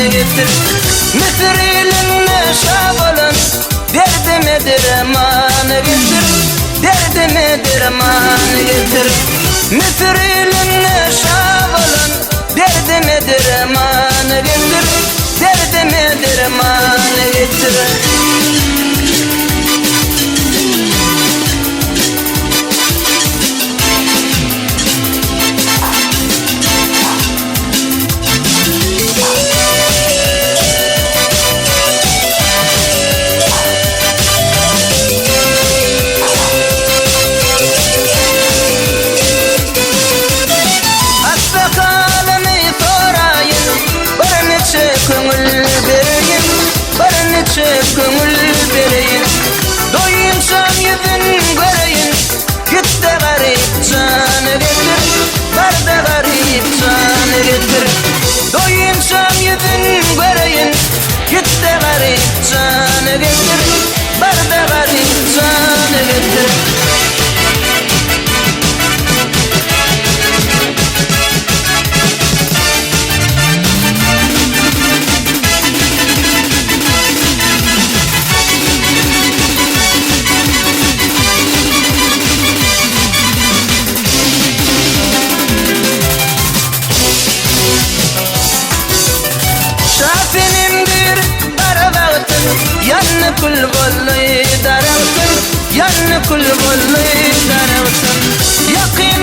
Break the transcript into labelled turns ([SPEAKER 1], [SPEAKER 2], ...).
[SPEAKER 1] getir. Müsür ilinde şa bolan Derdime derman getir. Derdime derman getir. Müsür ilinde şa bolan Derdime derman getir. Derdime derman getir. Hassa halymy soraýyn, Birniçe köňül bereýin, Birniçe köňül bereýin. Doýynçam ýüzün göreýin, Git-de garyp jany getir, Bar-da garyp jany getir. Doýynçam ýüzün göreýin, Git-de garyp jany getir, Bar-da garyp jany getir. Şasenemdir gara bagtym, Ýandy kül boldy daragtym, Ýandy kül boldy daragtym. Ýakyn.